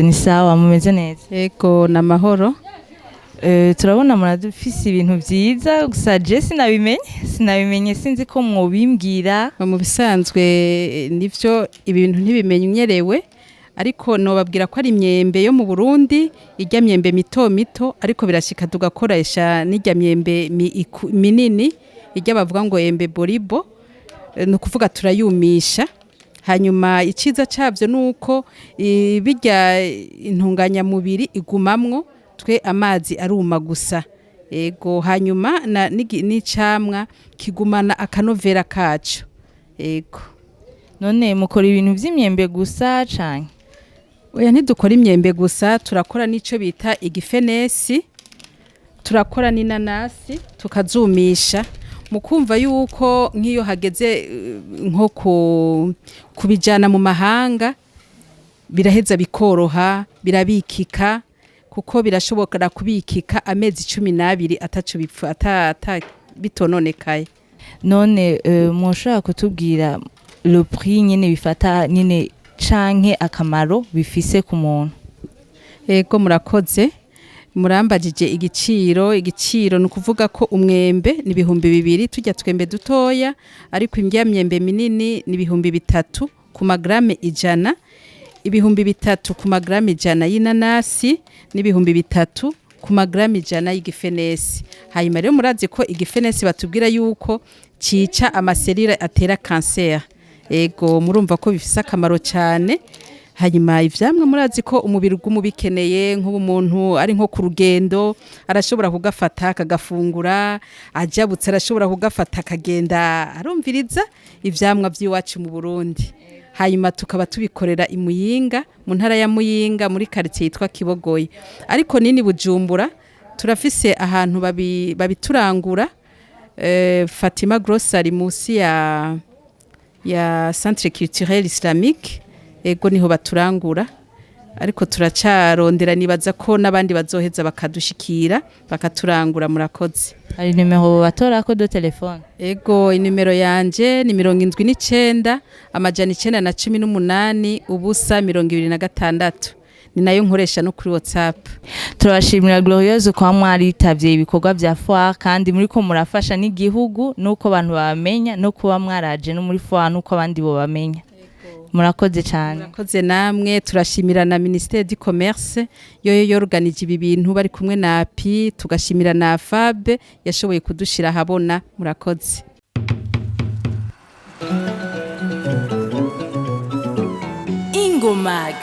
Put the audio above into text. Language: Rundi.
Ni sawa, mumeze neza? Ego, ni amahoro. Turabona muradufise ibintu vyiza, gusa je sinabimenye, sinzi ko mwobimbwira. Mu bisanzwe nivyo, ibintu ntibimenyerewe, ariko nobabwira ko ari imyembe yo mu Burundi, irya myembe mito mito, ariko birashika tugakoresha n'irya myembe minini, irya bavuga ngo embe boribo. Ni ukuvuga turayumisha. Hanyuma iciza cabyo nuko birya intunganyamubiri igumamwo, twe amazi aruma gusa. Ego, hanyuma n'icamwa kigumana akanovera kaco. Ego. None mukora ibintu vy'imyembe gusa canke? Oya, ntidukora imyembe gusa, turakora n'ico bita igifenesi, turakora n'inanasi tukazumisha. Mu kumva yuko nk'iyo hageze nko kubijana mu mahanga, biraheza bikoroha, birabikika, kuko birashobora kubikika amezi 12 ataco bipfa, ata bitononekaye. None mwoshobora kutubwira le prix nyene bifata nyene, canke akamaro bifise ku muntu? Ego, murakoze. Murambajije igiciro. Igiciro ni ukuvuga ko umwembe ni 2000, tujya twembe dutoya, ariko indya myembe minini ni 3000 ku magrame 100, 3000 ku magrame 100 y'inanasi n'3000 ku magrame 100 y'igifenesi. Hanyuma rero murazi ko igifenesi batubwira yuko cica ama cellules atera kanseri. Ego, murumva ko bifise akamaro cyane. Hanyuma ivyamwa, murazi ko umubiri uguma ubikeneye. Nk'ubu umuntu ari nko ku rugendo arashobora kugafata akagafungura, ajabutse arashobora kugafata akagenda arumviriza ivyamwa vy'iwacu mu Burundi. Hanyuma tukaba tubikorera i Muyinga, mu ntara ya Muyinga, muri quartier yitwa Kibogoye, ariko nini Bujumbura turafise ahantu babiturangura, Fatima Grocery, musi ya Centre Culturel Islamique. Ego, niho baturangura, ariko turacarondera, nibaza ko n'abandi bazoheza bakadushikira bakaturangura. Murakoze. Hari nimero batorako de téléphone? Ego, inimero yanje ni 79 918 0 26, ni nayo nkoresha no kuri WhatsApp. Turabashimira, Glorieuse, kwa mwaritavye ibikorwa vya foire, kandi muriko murafasha n'igihugu nuko abantu babamenya, no kuba mwaraje no muri foire nuko abandi bo bamenya. Murakoze cyane. Murakoze namwe. Turashimira na ministère du Commerce yoyo yorganije ibi bintu bari kumwe na API, tugashimira na FAB yashoboye kudushira ahabona. Murakoze. Ingomag.